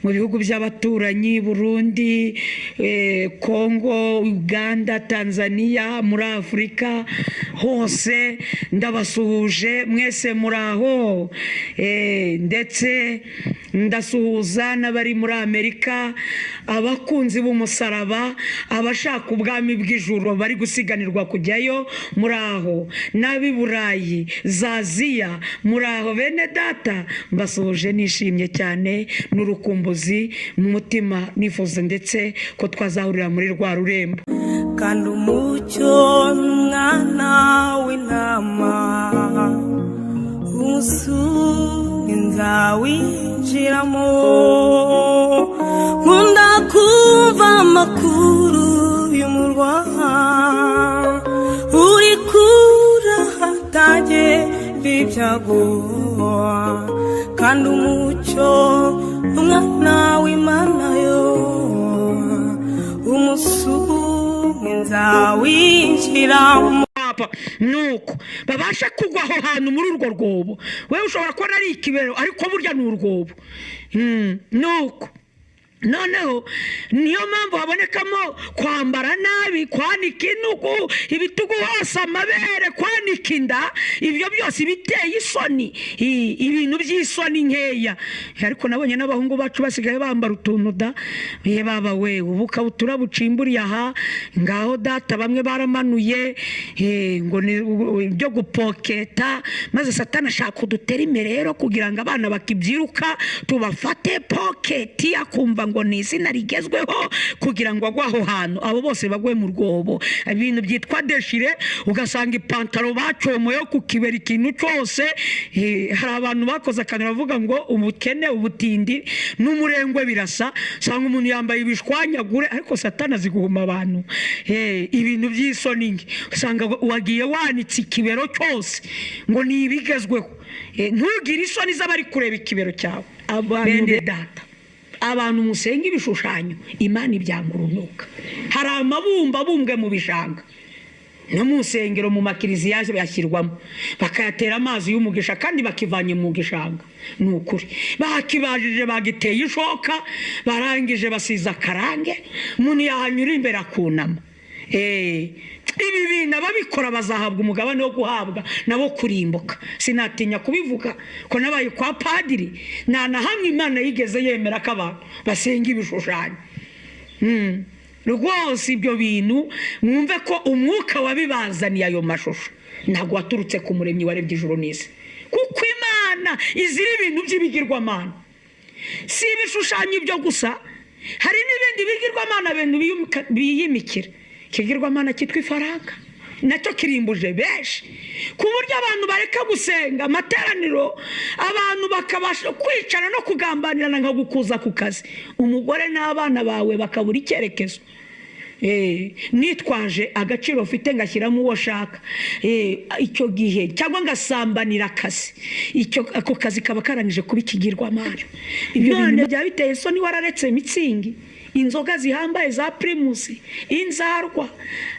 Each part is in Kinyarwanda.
mu bihugu by'abaturanyi, Burundi, Kongo, Uganda, Tanzania, muri Afurika hose ndabasuhuje mwese muraho. Ndetse ndasuhuza n'abari muri Amerika, abakunzi b'umusaraba, abashaka ubwami bw'ijuru bari gusiganirwa kujyayo muraho, n'ab'i Burayi, za Aziya muraho. Bene data mbasuhuje nishimye cyane n'urukumbuzi mu mutima, nifuza ndetse ko twazahurira muri rwa rurembo. Kandi umucyo n'umwana w'intama umusumwe nzawinjiramo. Nkunda kumva amakuru y'umurwa uri kurahatage ibyago, kandi umucyo umwana w'Imana yo umusumwe nzawinjiramo. Nuko babasha kugwa aho hantu muri urwo rwobo. Wewe ushobora kubona ari ikibero ariko burya ni urwobo. Nuko noneho niyo mpamvu habonekamo kwambara nabi, kwanika intugu, ibitugu hose, amabere, kwanika inda, ibyo byose biteye isoni, ibintu by'isoni nkeya. Ariko nabonye n'abahungu bacu basigaye bambara utuntu da baba we, ubukabutura bucimburiye aha ngaho data, bamwe baramanuye ngo ni ibyo gupoketa. Maze Satani ashaka kudutera imbere rero kugira ngo abana bakibyiruka tubafate poketi, akumva ngo ni izina rigezweho kugira ngo agwe aho hantu, abo bose bagwe mu rwobo. Ibintu byitwa deshire, ugasanga ipantaro bacomoye ku kibera ikintu cyose. Hari abantu bakoze akantu bavuga ngo ubukene, ubutindi n'umurengwe birasa, usanga umuntu yambaye ibishwanyagure, ariko Satani azi guhuma abantu. Ibintu by'isoni nke, usanga wagiye wanitse ikibero cyose ngo ni ibigezweho. Ntugire isoni z'abari kureba ikibero cyawe. Bene data, abantu musenga ibishushanyo, Imana ibyanga urunuka. Hari amabumba abumbwe mu bishanga no mu nsengero, mu makiriziya yashyirwamo, bakayatera amazi y'umugisha kandi bakivanye mu gishanga. Ni ukuri bakibajije, bagiteye ishoka, barangije basiza akarange, umuntu yahanyura imbere akunama. Ibi bintu ababikora bazahabwa umugabane wo guhabwa nabo kurimbuka. Sinatinya kubivuga ko nabaye kwa padiri, nta na hamwe Imana yigeze yemera ko abantu basenga ibishushanyo. Rwose ibyo bintu mwumve ko umwuka wabibazaniye ayo mashusho ntabwo waturutse ku muremyi warebye ijuru n'isi, kuko Imana izira ibintu by'ibigirwamana. Si ibishushanyo ibyo gusa, hari n'ibindi bigirwamana bintu biyimikira. Ikigirwamana cyitwa ifaranga nacyo kirimbuje benshi, ku buryo abantu bareka gusenga amateraniro, abantu bakabasha kwicara no kugambanirana nka gukuza ku kazi, umugore n'abana bawe bakabura icyerekezo. Nitwaje agaciro ufite ngashyiramo uwo shaka icyo gihe, cyangwa ngasambanira akazi, icyo ako kazi kaba karangije kuba ikigirwamana. Ibyo bintu byaba biteye isoni. Wararetse mitsingi, inzoga zihambaye za Primusi, inzarwa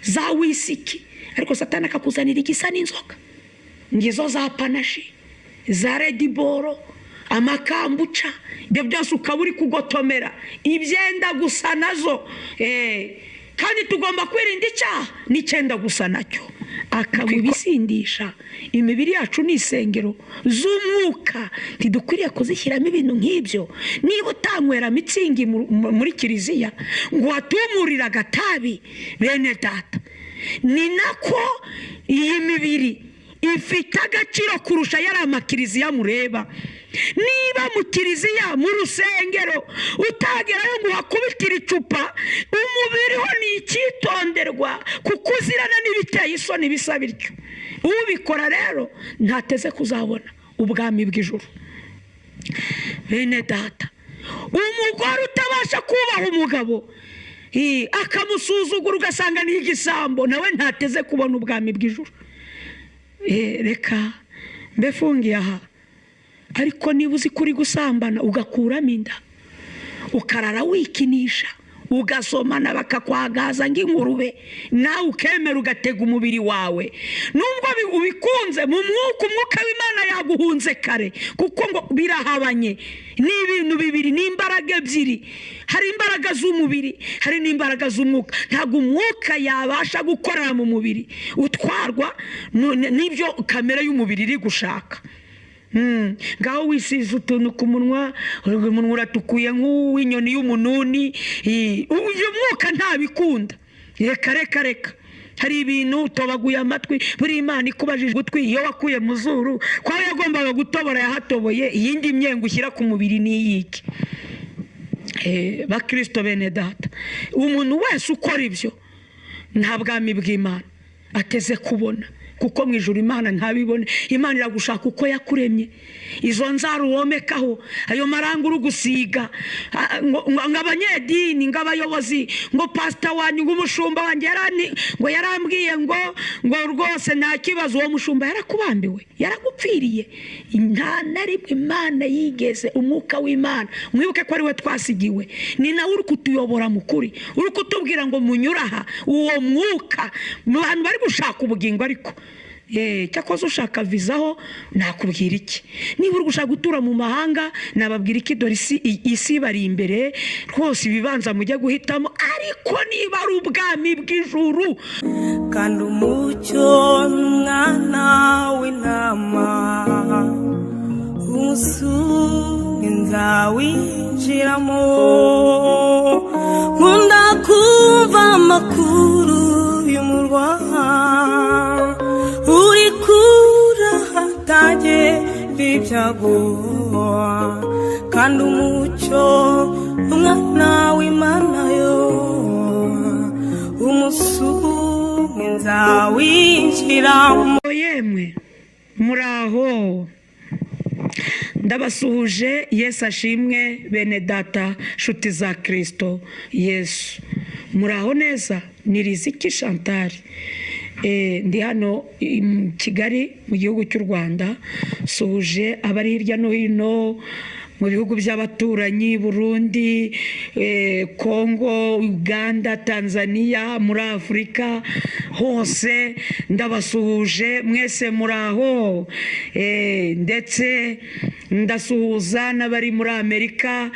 za wisiki, ariko Satani akakuzanira igisa n'inzoga, ngizo za panashi, za rediboro, amakambuca, ibyo byose ukaba uri kugotomera ibyenda gusa nazo. Kandi tugomba kwirinda icyaha n'icyenda gusa nacyo, akaba ibisindisha. Imibiri yacu ni isengero z'umwuka, ntidukwiriye kuzishyiramo ibintu nk'ibyo. Niba utanywera mitsingi muri kiliziya ngo watumurire agatabi, bene data, ni nako iyi mibiri ifite agaciro kurusha yari amakiriziya mureba. Niba mu kiliziya, mu rusengero utagerayo ngo uhakubitire icupa, umubiri ho ni icyitonderwa, kuko uzirana n'ibiteye isoni bisa bityo. Ubikora rero ntateze kuzabona ubwami bw'ijuru. Bene data, umugore utabasha kubaha umugabo akamusuzugura ugasanga ni igisambo, nawe ntateze kubona ubwami bw'ijuru. Reka mbefungiye aha. Ariko niba uzi kuri gusambana ugakuramo inda, ukarara wikinisha, Ugasomana bakakwagaza nk'ingurube, nawe ukemera ugatega umubiri wawe. Nubwo ubikunze mu mwuka, umwuka w'Imana yaguhunze kare, kuko ngo birahabanye. Ni ibintu bibiri, ni imbaraga ebyiri. Hari imbaraga z'umubiri, hari n'imbaraga z'umwuka. Ntabwo umwuka yabasha gukorera mu mubiri utwarwa n'ibyo kamere y'umubiri iri gushaka. Ngaho wisize utuntu ku munwa, umunwa uratukuye nk'uw'inyoni y'umununi. Uyu mwuka ntabikunda. Reka reka reka. Hari ibintu utobaguye amatwi, buri Imana ikubajije ugutwi iyo wakuye mu zuru, kwa yagombaga gutobora yahatoboye, iyindi myengo ushyira ku mubiri n'iyiki. Bakristo bene data, umuntu wese ukora ibyo nta bwami bw'Imana ateze kubona, kuko mu ijuru Imana ntabibone. Imana iragushaka uko yakuremye. Izo nzara uwomekaho, ayo maranga uri gusiga, ngo abanyedini, ngo abayobozi, ngo pastor wanyu, ngo umushumba wanjye ngo yarambwiye ngo rwose nta kibazo. Uwo mushumba yarakubambiwe, yaragupfiriye. Nta na rimwe Imana yigeze umwuka w'Imana, mwibuke ko ari we twasigiwe, ni nawe uri kutuyobora mu kuri, uri kutubwira ngo munyura aha. Uwo mwuka mu bantu bari gushaka ubugingo, ariko cyakoze ushaka vizaho nakubwira iki? Niba uri gushaka gutura mu mahanga nababwira iki? Dore isi bari imbere rwose, ibibanza mujya guhitamo, ariko niba ari ubwami bw'ijuru. Kandi umucyo n'umwana w'intama umusumwe nzawinjiramo. Nkunda kumva amakuru y'umurwa uri kurahatage ibyago, kandi umucyo umwana w'Imana yo umusumwe nzawinjiramo. Yemwe muraho, ndabasuhuje. Yesu ashimwe bene data, nshuti za Kristo Yesu. Muraho neza, ni Riziki Chantal. Ndi hano Kigali mu gihugu cy'u Rwanda. Suhuje abari hirya no hino mu bihugu by'abaturanyi, Burundi, Kongo, Uganda, Tanzania, muri Afurika hose ndabasuhuje mwese muraho. Ndetse ndasuhuza n'abari muri Amerika,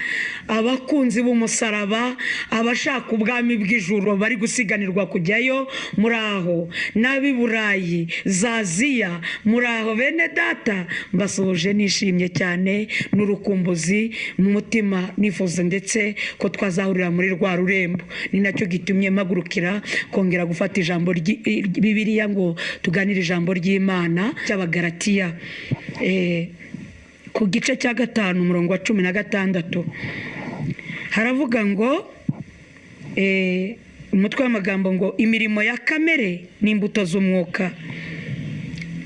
abakunzi b'umusaraba, abashaka ubwami bw'ijuru bari gusiganirwa kujyayo, muraho. N'ab'i Burayi, za Aziya, muraho bene data. Mbasuhuje nishimye cyane n'urukumbuzi mu mutima, nifuza ndetse ko twazahurira muri rwa rurembo. Ni nacyo gitumye mpagurukira kongera gufata ijambo Bibiliya ngo tuganire ijambo ry'Imana cy'Abagalatiya ku gice cya 5 umurongo wa 16. Haravuga ngo umutwe w'amagambo ngo imirimo ya kamere n'imbuto z'umwuka.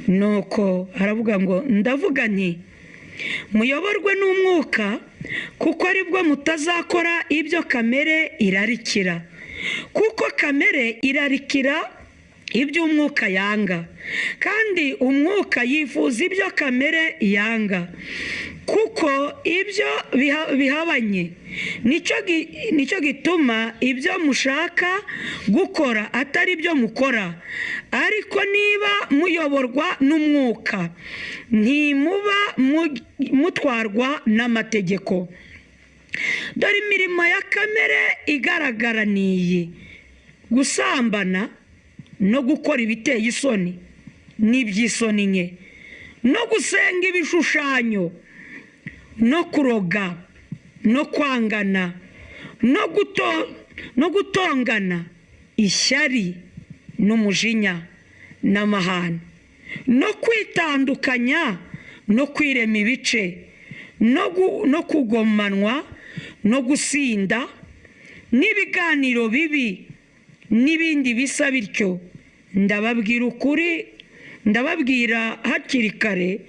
Nuko haravuga ngo ndavuga nti muyoborwe n'umwuka, kuko aribwo mutazakora ibyo kamere irarikira, kuko kamere irarikira iby'umwuka yanga, kandi umwuka yifuza ibyo kamere yanga, kuko ibyo bihabanye. Nicyo gituma ibyo mushaka gukora atari byo mukora. Ariko niba muyoborwa n'umwuka, ntimuba mutwarwa n'amategeko. Dore imirimo ya kamere igaragara ni iyi: gusambana no gukora ibiteye isoni n'iby'isoni nke, no gusenga ibishushanyo, no kuroga, no kwangana, no gutongana, ishyari n'umujinya n'amahane, no kwitandukanya, no kwirema ibice, no kugomanwa, no gusinda, n'ibiganiro bibi, n'ibindi bisa bityo. Ndababwira ukuri, ndababwira hakiri kare,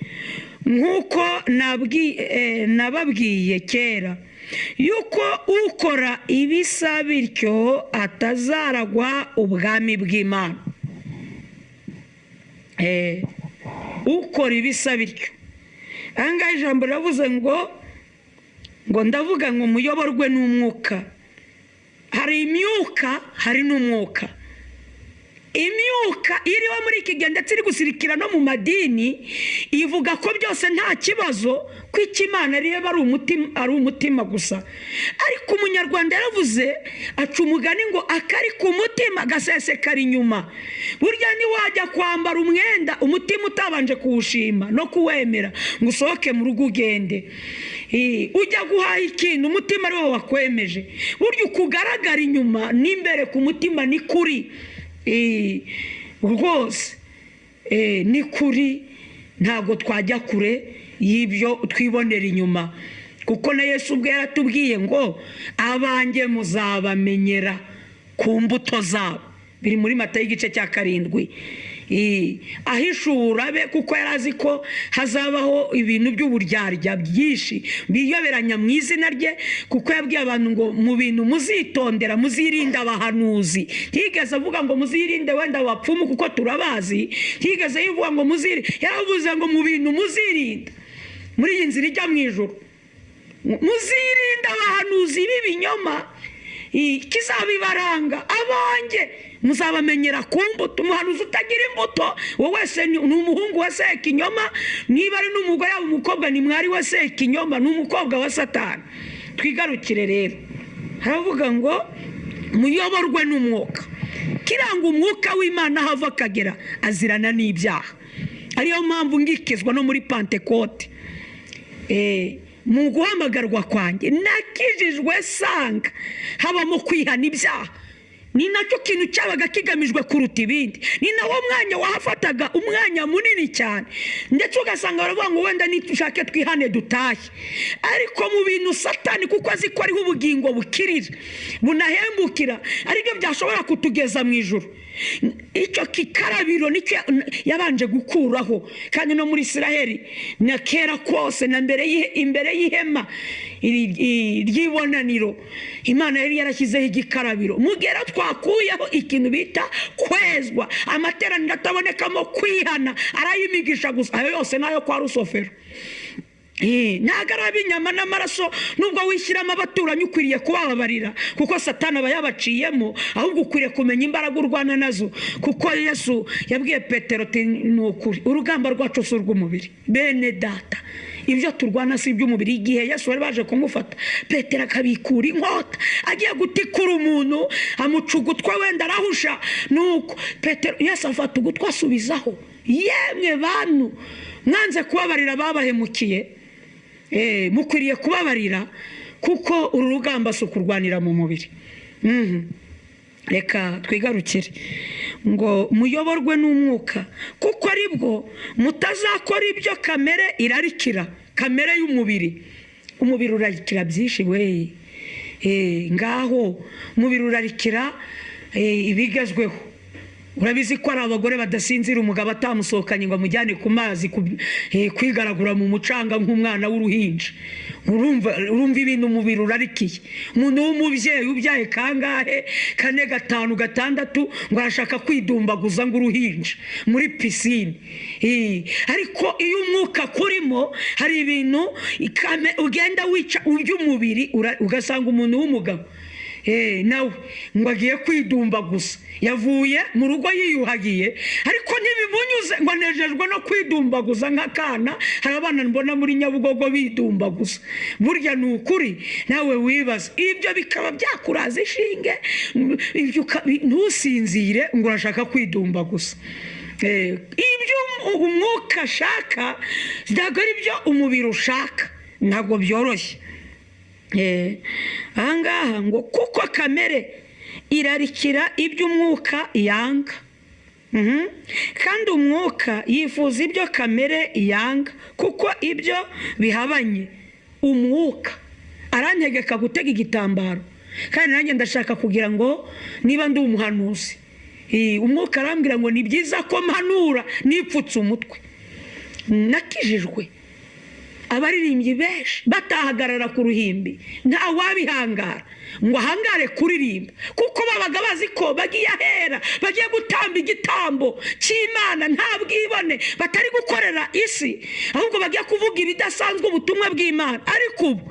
nk'uko nababwiye kera, yuko ukora ibisa bityo atazaragwa ubwami bw'Imana. Ukora ibisa bityo. Aha ngaha ijambo riravuze ngo ndavuga ngo muyoborwe n'umwuka. Hari imyuka, hari n'umwuka. Imyuka iriho muri iki gihe ndetse iri gusirikira no mu madini, ivuga ko byose nta kibazo, ko icyo Imana ireba ari umutima gusa. Ariko umunyarwanda yaravuze, aca umugani ngo akari ku mutima gasesekara inyuma. Burya ntiwajya kwambara umwenda umutima utabanje kuwushima no kuwemera ngo usohoke mu rugo ugende. Ujya guhaha ikintu umutima ari wo wakwemeje. Burya ukugaragara inyuma n'imbere ku mutima ni kuri. Rwose ni kuri, ntabwo twajya kure y'ibyo twibonera inyuma, kuko na Yesu ubwe yaratubwiye ngo abanjye muzabamenyera ku mbuto zabo. Biri muri Matayo igice cya 7. Ahishura be, kuko yari azi ko hazabaho ibintu by'uburyarya byinshi biyoberanya mu izina rye, kuko yabwiye abantu ngo mu bintu muzitondera muzirinde abahanuzi. Ntiyigeze avuga ngo muzirinde wenda abapfumu kuko turabazi, ntiyigeze yivuga ngo muzirinde, yaravuze ngo mu bintu muzirinda muri iyi nzira ijya mu ijuru, muzirinde abahanuzi b'ibinyoma, kizabibaranga abanjye muzabamenyera ku mbuto. Umuhanuzi utagira imbuto wowe wese ni umuhungu wa Sekinyoma, niba ari n'umugore yaba umukobwa ni mwari wa Sekinyoma, ni umukobwa wa Satani. Twigarukire rero, haravuga ngo muyoborwe n'umwuka. Kiranga umwuka w'Imana hava akagera azirana n'ibyaha. Ariyo mpamvu ngikizwa no muri Pantekote, mu guhamagarwa kwanjye nakijijwe sanga habamo kwihana ibyaha. Ni nacyo kintu cyabaga kigamijwe kuruta ibindi, ni nawo mwanya wahafataga umwanya munini cyane, ndetse ugasanga baravuga ngo wenda nitushake twihane dutahe. Ariko mu bintu Satani, kuko azi ko ariho ubugingo bukirira bunahembukira, aribyo byashobora kutugeza mu ijuru, icyo kikarabiro nicyo yabanje gukuraho. Kandi no muri Isiraheli na kera kose, na mbere imbere y'ihema ry'ibonaniro, Imana yari yarashyizeho igikarabiro. Mugera twakuyeho ikintu bita kwezwa, amateraniro atabonekamo kwihana, arayimigisha gusa, ayo yose nayo kwa rusofero. Ntabwo ari ab'inyama n'amaraso, nubwo wishyiramo abaturanyi ukwiriye kubababarira, kuko Satani aba yabaciyemo, ahubwo ukwiriye kumenya imbaraga urwana nazo. Kuko Yesu yabwiye Petero ati ni ukuri urugamba rwacu si urw'umubiri, bene data, ibyo turwana si iby'umubiri. Igihe Yesu bari baje kumufata, Petero akabikura inkota agiye gutikura umuntu, amuca ugutwi wenda arahusha, nuko Petero Yesu afata ugutwi asubizaho. Yemwe bantu mwanze kubabarira babahemukiye, mukwiriye kubabarira, kuko uru rugamba si ukurwanira mu mubiri. Reka twigarukire ngo muyoborwe n'umwuka, kuko aribwo mutazakora ibyo kamere irarikira. Kamere y'umubiri, umubiri urarikira byinshi we. Ngaho umubiri urarikira ibigezweho. Urabizi ko ari abagore badasinzira umugabo atamusohokanye ngo amujyane ku mazi kwigaragura mu mucanga nk'umwana w'uruhinja. Urumva ibintu umubiri urarikiye. Umuntu w'umubyeyi ubyaye kangahe, 4, 5, 6, ngo arashaka kwidumbaguza ngo uruhinja muri pisine. Ariko iyo umwuka kurimo, hari ibintu ugenda wica uby'umubiri, ugasanga umuntu w'umugabo nawe ngo agiye kwidumbaguza, yavuye mu rugo yiyuhagiye, ariko ntibimunyuze ngo anejejwe no kwidumbaguza nk'akana. Hari abana mbona muri Nyabugogo bidumbaguza. Burya ni ukuri nawe wibaza, ibyo bikaba byakuraza ishinge, ntusinzire ngo urashaka kwidumbaguza. Ibyo umwuka ashaka ntabwo ari byo umubiri ushaka, ntabwo byoroshye. Ahangaha ngo kuko kamere irarikira iby'umwuka yanga, kandi umwuka yifuza ibyo kamere yanga, kuko ibyo bihabanye. Umwuka arantegeka gutega igitambaro, kandi nanjye ndashaka kugira ngo niba ndi umuhanuzi, umwuka arambwira ngo ni byiza ko mpanura nipfutse umutwe. Nakijijwe abaririmbyi benshi batahagarara ku ruhimbi, nta wabihangara ngo ahangare kuririmba, kuko babaga bazi ko bagiye ahera, bagiye gutamba igitambo cy'Imana nta bwibone, batari gukorera isi, ahubwo bagiye kuvuga ibidasanzwe ubutumwa bw'Imana. Ariko ubu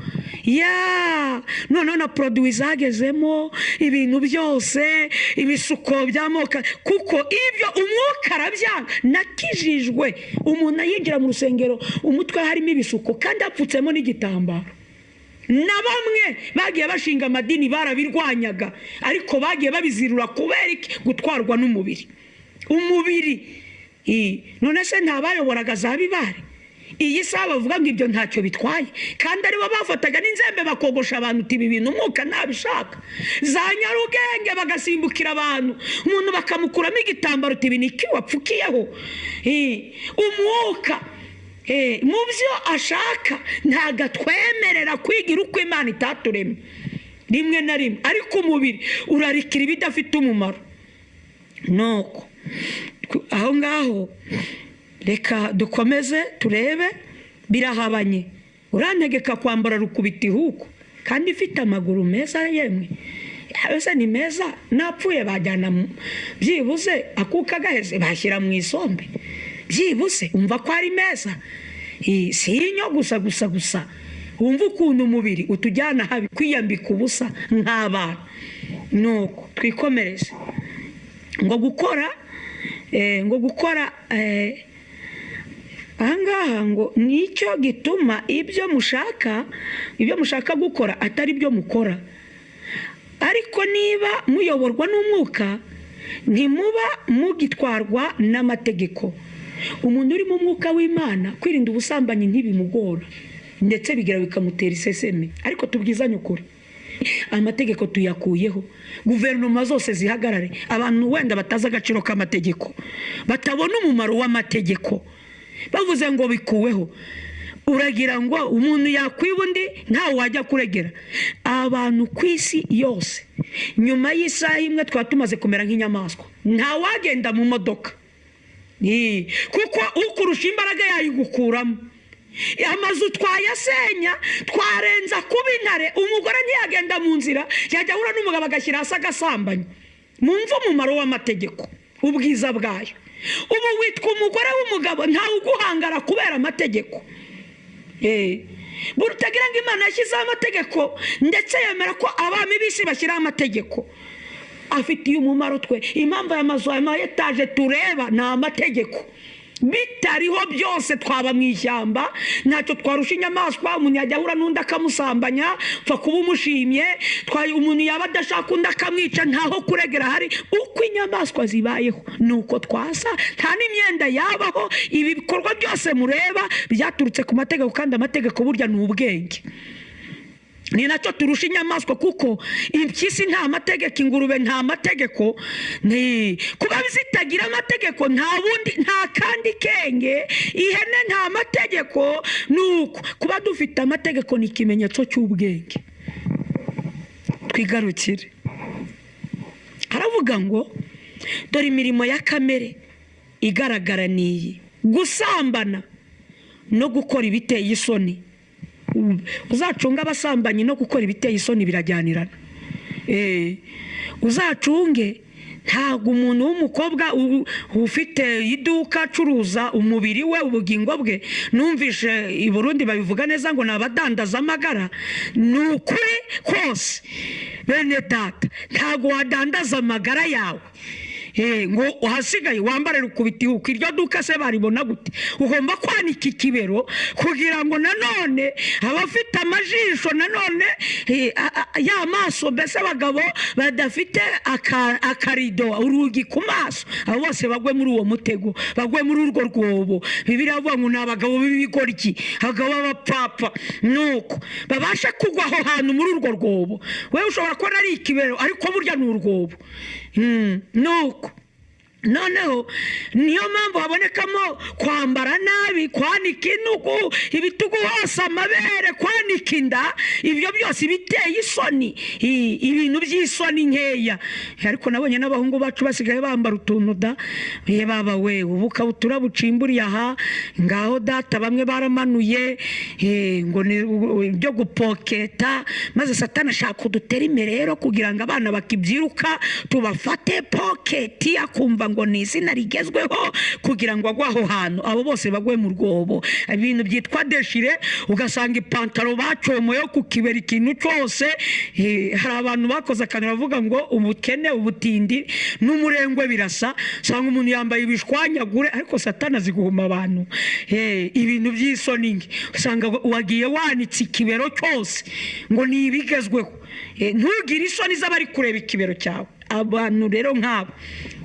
Ya noneho na produit zagezemo, ibintu byose, ibisuko by'amoko, kuko ibyo umwuka arabyanga. Nakijijwe umuntu ayinjira mu rusengero umutwe harimo ibisuko kandi apfutsemo n'igitambaro. Na bamwe bagiye bashinga amadini barabirwanyaga, ariko bagiye babizirura kubera iki? Gutwarwa n'umubiri. Umubiri none se ntabayoboraga za bibare? Iyi saha bavuga ngo ibyo ntacyo bitwaye, kandi aribo bafataga n'inzembe bakogosha abantu uti ibi bintu umwuka ntabishaka. Za Nyarugenge bagasimbukira abantu, umuntu bakamukuramo igitambaro uti ibi ni iki wapfukiyeho? Umwuka mu byo ashaka ntabwo atwemerera kwigira uko Imana itaturemye rimwe na rimwe, ariko umubiri urarikira ibidafite umumaro. Nuko aho ngaho reka dukomeze turebe, birahabanye. Urantegeka kwambara rukubita ihuku kandi ifite amaguru meza, yemwe ese ni meza, napfuye bajyana byibuze akuka gaheze bashyira mu isombe, byibuze umva ko ari meza. Si inyo gusa gusa gusa, wumva ukuntu umubiri utujyana habi, kwiyambika ubusa nk'abana. Nuko twikomereze ngo gukora ahangaha ngo nicyo gituma ibyo mushaka gukora atari byo mukora. Ariko niba muyoborwa n'umwuka ntimuba mugitwarwa n'amategeko. Umuntu uri mu mwuka w'Imana kwirinda ubusambanyi ntibimugora, ndetse bigira bikamutera iseseme. Ariko tubwizanye ukuri, amategeko tuyakuyeho, guverinoma zose zihagarare. Abantu wenda batazi agaciro k'amategeko, batabona umumaro w'amategeko, bavuze ngo bikuweho, uragira ngo umuntu yakwiba undi ntawe wajya kuregera. Abantu ku isi yose nyuma y'isaha imwe twaba tumaze kumera nk'inyamaswa, ntawagenda mu modoka kuko ukurusha imbaraga yayigukuramo. Amazu twayasenya, twarenza kuba intare. Umugore ntiyagenda mu nzira, yajya ahura n'umugabo agashyira hasi agasambanya. Mumve umumaro w'amategeko, ubwiza bwayo. Ubu witwa umugore w'umugabo ntawe uguhangara kubera amategeko. Utagira ngo Imana yashyizeho amategeko, ndetse yemera ko abami b'isi bashyiraho amategeko afitiye umumaro twe. Impamvu aya mazu, aya etaje tureba ni amategeko. Bitariho byose twaba mu ishyamba, ntacyo twarusha inyamaswa. Umuntu yajya ahura n'undi akamusambanya, pfa kuba umushimye. Umuntu yaba adashaka undi akamwica, ntaho kuregera hari. Uko inyamaswa zibayeho nuko twasa, nta n'imyenda yabaho. Ibikorwa byose mureba byaturutse ku mategeko, kandi amategeko burya ni ubwenge. Ni nacyo turusha inyamaswa, kuko impyisi nta mategeko, ingurube nta mategeko. Kuba zitagira amategeko nta bundi, nta kandi kenge. Ihene nta mategeko. Nuko kuba dufite amategeko ni ikimenyetso cy'ubwenge. Twigarukire, haravuga ngo dore imirimo ya kamere igaragara niyi: gusambana no gukora ibiteye isoni. Uzacunga abasambanyi no gukora ibiteye isoni birajyanirana. Uzacunge, ntabwo umuntu w'umukobwa ufite iduka acuruza umubiri we, ubugingo bwe. Numvishe i Burundi babivuga neza ngo ni abadandaza amagara. Ni ukuri kose bene data, ntabwo wadandaza amagara yawe ngo uhasigaye wambare rukubita ihuku. Iryo duka se baribona gute? Ugomba kwanika ikibero kugira ngo nanone abafite amajisho nanone ya maso, mbese abagabo badafite akarido urugi ku maso, abo bose bagwe muri uwo mutego, bagwe muri urwo rwobo. Bibiliya ivuga ngo ni abagabo b'ibigoryi, abagabo b'abapfapfa. Nuko babasha kugwa aho hantu muri urwo rwobo. Wewe ushobora kubona ari ikibero, ariko burya ni urwobo. Nuko noneho niyo mpamvu habonekamo kwambara nabi, kwanika inugu, ibitugu hose, amabere, kwanika inda, ibyo byose biteye isoni, ibintu by'isoni nkeya. Ariko nabonye n'abahungu bacu basigaye bambara utuntu da, baba we ubukabutura bucimburiye aha ngaho data, bamwe baramanuye ngo ni ibyo gupoketa. Maze Satani ashaka kudutera imbere rero kugira ngo abana bakibyiruka tubafate poketi, akumva ngo ni izina rigezweho kugira ngo agwe aho hantu, abo bose bagwe mu rwobo. Ibintu byitwa deshire, ugasanga ipantaro bacomoye ku kibera ikintu cyose. Hari abantu bakoze akantu bavuga ngo ubukene, ubutindi n'umurengwe birasa, usanga umuntu yambaye ibishwanyagure, ariko Satani azi guhuma abantu. Ibintu by'isoni nke, usanga wagiye wanitse ikibero cyose ngo ni ibigezweho. Ntugire isoni z'abari kureba ikibero cyawe. Abantu rero nk'abo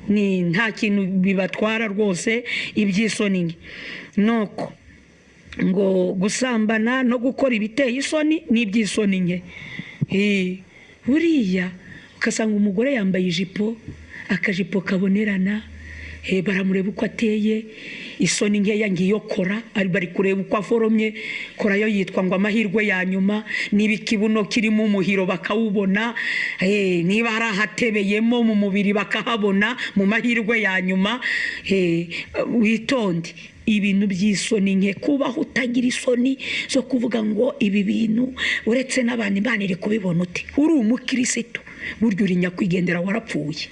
ni nta kintu bibatwara rwose iby'isoni nke. Nuko ngo gusambana no gukora ibiteye isoni n'iby'isoni nke. Buriya ugasanga umugore yambaye ijipo, akajipo kabonerana, baramureba uko ateye, isoni nkeya ngiyo kora, bari kureba uko aforomye, kora yo yitwa ngo amahirwe ya nyuma, niba ikibuno kirimo umuhiro bakawubona, niba hari ahatebeyemo mu mubiri bakahabona mu mahirwe ya nyuma. Witonde ibintu by'isoni nke, kubaho utagira isoni zo kuvuga ngo ibi bintu uretse n'abantu Imana iri kubibona ute, uri umukirisitu burya uri nyakwigendera warapfuye.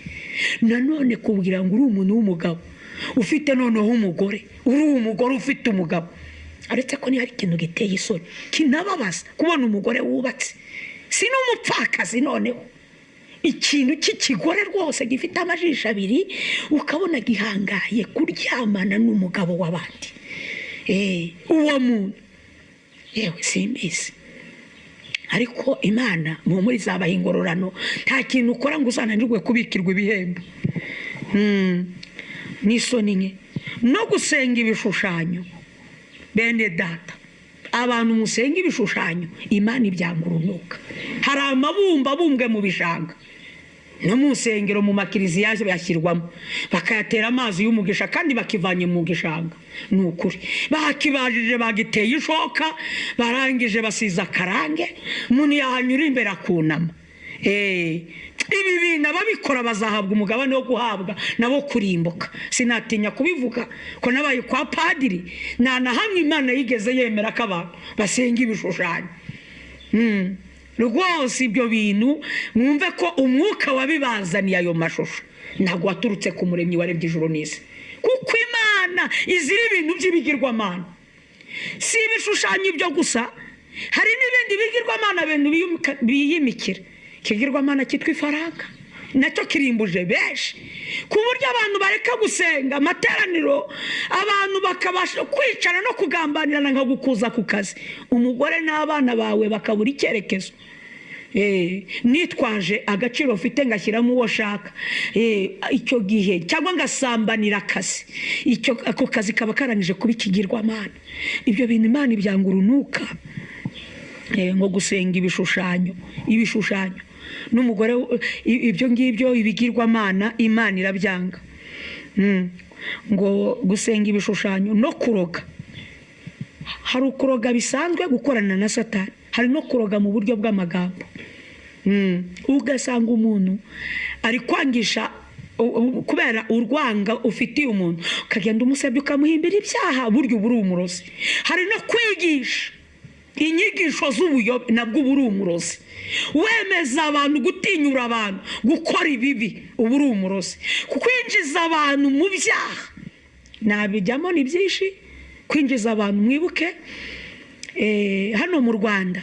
Nanone kubwira ngo uri umuntu w'umugabo ufite noneho umugore, uri umugore ufite umugabo, aretse ko niba hari ikintu giteye isoni kinababaza kubona umugore wubatse, si n'umupfakazi, noneho ikintu cy'ikigore rwose gifite amajisho abiri, ukabona gihangaye kuryamana n'umugabo w'abandi. Uwo muntu yewe simbizi, ariko Imana muhumure izabaha ingororano. Nta kintu ukora ngo uzananirwe kubikirwa ibihembo. N'isoni nke no gusenga ibishushanyo. Bene data, abantu musenga ibishushanyo Imana ibyanga urunuka. Hari amabumba abumbwe mu bishanga no mu nsengero, mu makiriziya yashyirwamo, bakayatera amazi y'umugisha kandi bakivanye mu gishanga. Ni ukuri bakibajije, bagiteye ishoka, barangije basiza akarange, umuntu yahanyura imbere akunama. Ibi bintu ababikora bazahabwa umugabane wo guhabwa nabo kurimbuka. Sinatinya kubivuga ko nabaye kwa padiri, nta na hamwe Imana yigeze yemera ko abantu basenga ibishushanyo. Rwose ibyo bintu mwumve ko umwuka wabibazaniye ayo mashusho ntabwo waturutse ku muremyi warebye ijuru n'isi, kuko Imana izira ibintu by'ibigirwamana. Si ibishushanyo ibyo gusa, hari n'ibindi bigirwamana bintu biyimikira. Ikigirwamana cyitwa ifaranga nacyo kirimbuje benshi, ku buryo abantu bareka gusenga amateraniro, abantu bakabasha kwicara no kugambanirana nka gukuza ku kazi, umugore n'abana bawe bakabura icyerekezo. Nitwaje agaciro ufite ngashyiramo uwo shaka icyo gihe, cyangwa ngasambanira akazi, icyo ako kazi kaba karangije kuba ikigirwamana. Ibyo bintu Imana ibyanga urunuka. Ngo gusenga ibishushanyo, ibishushanyo n'umugore, ibyo ngibyo ibigirwamana Imana irabyanga. Ngo gusenga ibishushanyo no kuroga. Hari ukuroga bisanzwe gukorana na Satani, hari no kuroga mu buryo bw'amagambo. Ugasanga umuntu ari kwangisha kubera urwanga ufitiye umuntu, ukagenda umusebya ukamuhimbira ibyaha, burya uba uri umurozi. Hari no kwigisha inyigisho z'ubuyobe, nabwo uba uri umurozi. Wemeza abantu, gutinyura abantu gukora ibibi, uba uri umurozi. Kwinjiza abantu mu byaha nabijyamo ni byinshi. Kwinjiza abantu, mwibuke hano mu Rwanda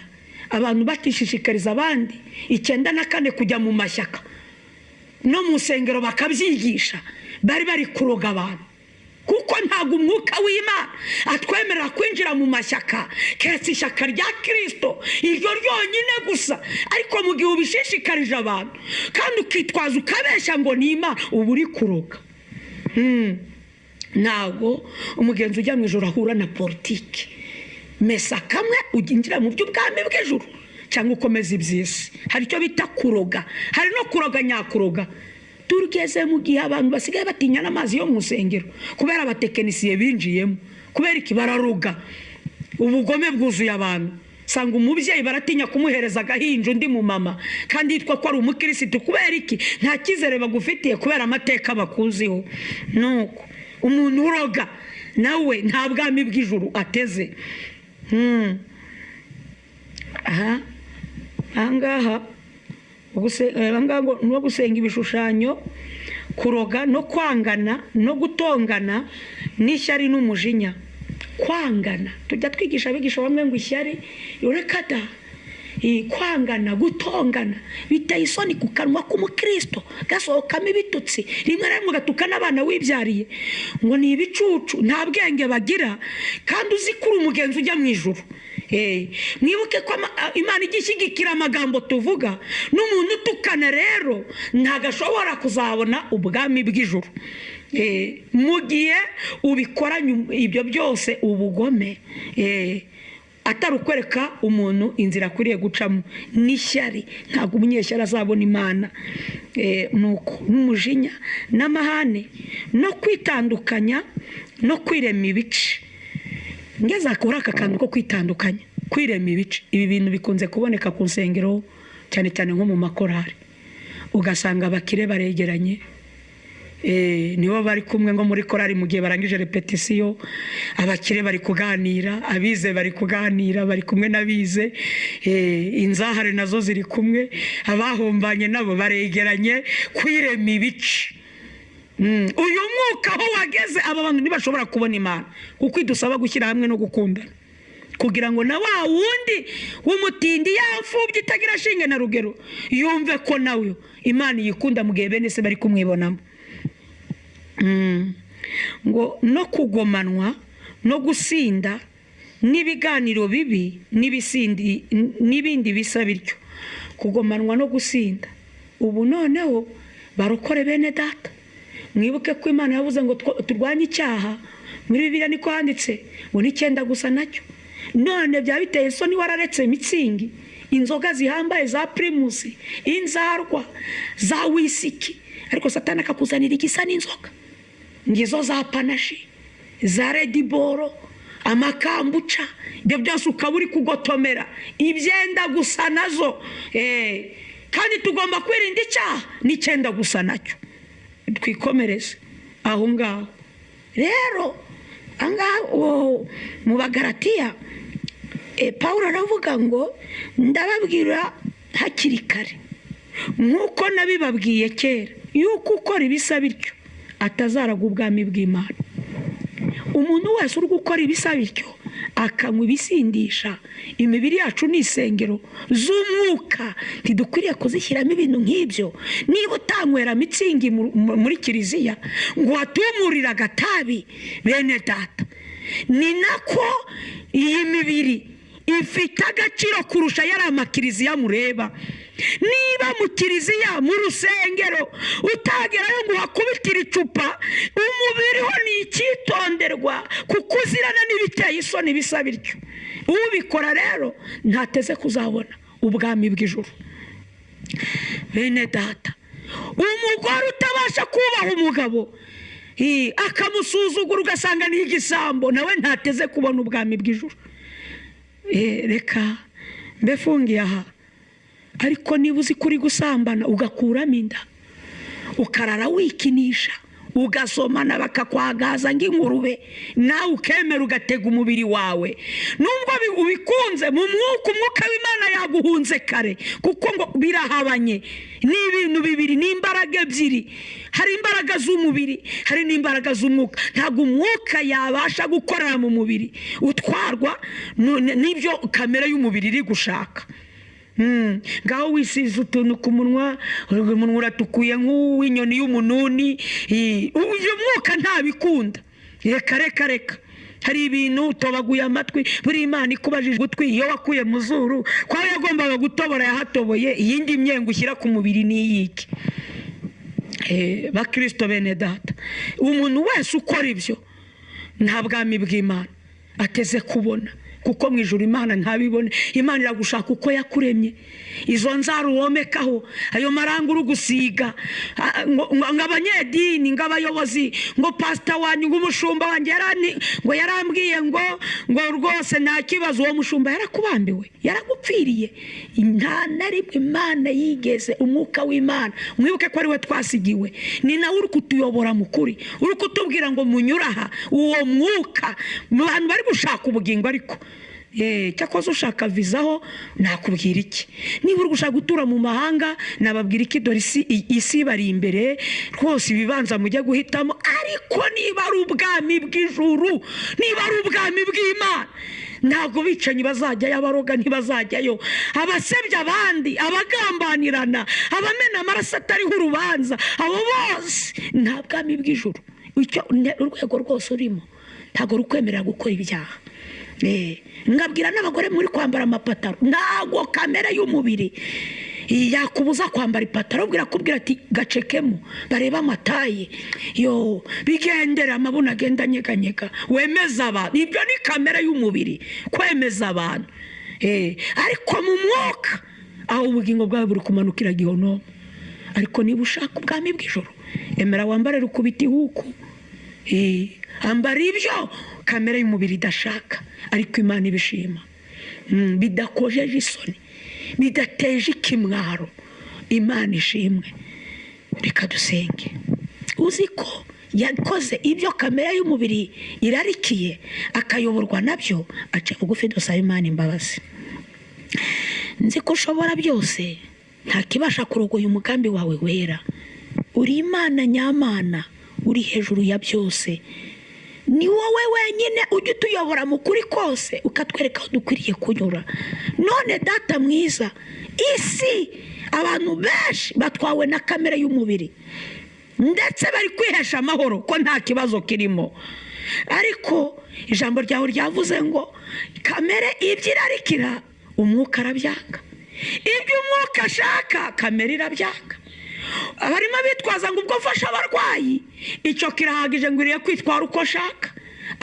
abantu batishishikariza abandi 94 kujya mu mashyaka no mu nsengero bakabyigisha, bari bari kuroga abantu, kuko ntabwo umwuka w'Imana atwemerera kwinjira mu mashyaka keretse ishyaka rya Kristo iryo ryonyine gusa. Ariko mu gihe ubishishikarije abantu kandi ukitwaza ukabeshya ngo ni Imana, uba uri kuroga. Ntabwo umugenzi ujya mu ijuru ahura na politiki. Mesa kamwe uginjira mu by'ubwami bw'ijuru cyangwa ukomeza iby'isi. Hari icyo bita kuroga, hari no kuroga nyakuroga. Tugeze mu gihe abantu basigaye batinya n'amazi yo mu nsengero kubera abatekinisiye binjiyemo, kubera iki? Bararoga. Ubugome bwuzuye abantu. Sanga umubyeyi baratinya kumuhereza agahinja undi mu mama kandi yitwa ko ari umukirisitu, kubera iki? Nta cyizere bagufitiye kubera amateka bakuziho. Nuko umuntu uroga nawe nta bwami bw'ijuru ateze. Aha ahangaha no gusenga ibishushanyo, Kuroga no kwangana no gutongana n'ishyari n'umujinya. Kwangana tujya twigisha abigisha bamwe ngo ishyari, reka da. Kwangana, gutongana biteye isoni ku kanwa k'umukristo, gasohokamo ibitutsi, rimwe na rimwe ugatuka n'abana wibyariye ngo ni ibicucu, nta bwenge bagira, kandi uzi ko uri umugenzi ujya mu ijuru. Mwibuke ko Imana ijya ishyigikira amagambo tuvuga, n'umuntu utukana rero ntabwo ashobora kuzabona ubwami bw'ijuru. Mu gihe ubikora ibyo byose ubugome, atari ukwereka umuntu inzira akwiriye gucamo, n'ishyari, ntabwo umunyeshyari azabona Imana. Nuko n'umujinya n'amahane no kwitandukanya no kwirema ibice. Ngeze akora aka kantu ko kwitandukanya, kwirema ibice, ibi bintu bikunze kuboneka ku nsengero, cyane cyane nko mu makorari, ugasanga abakire baregeranye, nibo bari kumwe ngo muri korari mu gihe barangije repetisiyo, abakire bari kuganira, abize bari kuganira, bari kumwe n'abize, inzahare nazo ziri kumwe, abahombanye nabo baregeranye, kwirema ibice. Uyu mwuka aho wageze, aba bantu ntibashobora kubona Imana, kuko idusaba gushyira hamwe no gukundana, kugira ngo na wa wundi w'umutindi yamfubye itagira shinge na rugero yumve ko nawe Imana yikunda mu gihe bene se bari kumwibonamo. Ngo no kugomanwa no gusinda n'ibiganiro bibi n'ibisindi n'ibindi bisa bityo. Kugomanwa no gusinda, ubu noneho barokore bene data, mwibuke ko Imana yavuze ngo turwanye icyaha, muri Bibiliya niko handitse ngo n'icyenda gusa nacyo. None bya biteye isoni, wararetse mitsingi, inzoga zihambaye za Primus, inzarwa za wisiki, ariko Satani akakuzanira igisa n'inzoga, ngizo za panashi, za rediboro, amakambuca, ibyo byose ukaba uri kugotomera ibyenda gusa nazo. Kandi tugomba kwirinda icyaha n'icyenda gusa nacyo, twikomereze aho ngaho. Rero ahangaha mu Bagalatiya, Pawulo aravuga ngo ndababwira hakiri kare nk'uko nabibabwiye kera, yuko ukora ibisa bityo atazaraga ubwami bw'Imana. Umuntu wese uri gukora ibisa bityo akanywa ibisindisha, imibiri yacu ni isengero z'umwuka, ntidukwiriye kuzishyiramo ibintu nk'ibyo. Niba utanywera mitsingi muri kiliziya ngo watumurire agatabi, bene data, ni nako iyi mibiri ifite agaciro kurusha yari amakiliziya mureba. Niba mu kiliziya, mu rusengero utagerayo ngo uhakubitire icupa, umubiri ho ni icyitonderwa, kuko uzirana n'ibiteye isoni bisa bityo. Ubikora rero ntateze kuzabona ubwami bw'ijuru. Bene data, umugore utabasha kubaha umugabo akamusuzugura ugasanga ni igisambo, nawe ntateze kubona ubwami bw'ijuru. Reka mbefungiye aha. Ariko niba uzi kuri gusambana ugakuramo inda, ukarara wikinisha, ugasomana bakakwagaza ng'ingurube, nawe ukemera ugatega umubiri wawe, nubwo ubikunze mu mwuka, umwuka w'Imana yaguhunze kare, kuko ngo birahabanye, ni ibintu bibiri, ni imbaraga ebyiri, hari imbaraga z'umubiri, hari n'imbaraga z'umwuka. Ntabwo umwuka yabasha gukorera mu mubiri utwarwa n'ibyo kamere y'umubiri iri gushaka. Ngaho wisize utuntu ku munwa, umunwa uratukuye nk'uw'inyoni y'umununi, uyu mwuka ntabikunda. Reka reka reka, hari ibintu utobaguye amatwi, buri Imana ikubajije ugutwi, iyo wakuye mu zuru kwa yagombaga gutobora yahatoboye, iyindi myengo ushyira ku mubiri n'iyiki. Bakristo bene data, umuntu wese ukora ibyo nta bwami bw'Imana ateze kubona, kuko mu ijuru Imana ntabibone. Imana iragushaka uko yakuremye, izo nzara uwomekaho, ayo maranga uri gusiga, ngo abanyedini, ngo abayobozi, ngo pastor wanyu, ngo umushumba wanjye ngo yarambwiye ngo rwose nta kibazo. Uwo mushumba yarakubambiwe, yaragupfiriye. Nta na rimwe Imana yigeze, umwuka w'Imana, mwibuke ko ari we twasigiwe, ni nawe uri kutuyobora mu kuri, uri kutubwira ngo munyura aha. Uwo mwuka mu bantu bari gushaka ubugingo, ariko Cyakoze ushaka vizaho nakubwira iki? Niba uri gushaka gutura mu mahanga nababwira iki? Dore isi bari imbere rwose, ibibanza mujye guhitamo. Ariko niba ari ubwami bw'ijuru, niba ari ubwami bw'Imana, ntabwo bicanyi bazajyayo, abaroga ntibazajyayo, abasebya abandi, abagambanirana, abamena amaraso atariho urubanza, abo bose nta bwami bw'ijuru. Icyo urwego rwose urimo ntabwo rukwemerera gukora ibyaha. Ngabwira n'abagore muri kwambara amapataro, ntabwo kamere y'umubiri yakubuza kwambara ipataro, ubwira kubwira ati gacekemo, bareba amataye yo bigendera, amabuno agenda anyeganyega, wemeza abantu. Ibyo ni kamere y'umubiri, kwemeza abantu. Ariko mu mwuka aho ubugingo bwawe buri kumanukira gihonomo. Ariko niba ushaka ubwami bw'ijoro, emera wambare rukubita ihuku, ambara ibyo kamere y'umubiri idashaka ariko Imana ibishima, bidakojeje isoni, bidateje ikimwaro. Imana ishimwe. Reka dusenge. Uzi ko yakoze ibyo kamere y'umubiri irarikiye akayoborwa nabyo, aca bugufi dusaba Imana imbabazi. Nzi ko ushobora byose, nta kibasha kurogoya umugambi wawe wera. Uri Imana nyamana, uri hejuru ya byose. Ni wowe wenyine ujya utuyobora mu kuri kose, ukatwereka aho dukwiriye kunyura. None Data mwiza, isi abantu benshi batwawe na kamere y'umubiri, ndetse bari kwihesha amahoro ko nta kibazo kirimo. Ariko ijambo ryawe ryavuze ngo kamere ibyo irarikira umwuka arabyanga, ibyo umwuka ashaka kamere irabyanga. Abarimo bitwaza ngo ubwo mfasha abarwayi icyo kirahagije, ngwiriye kwitwara uko ashaka.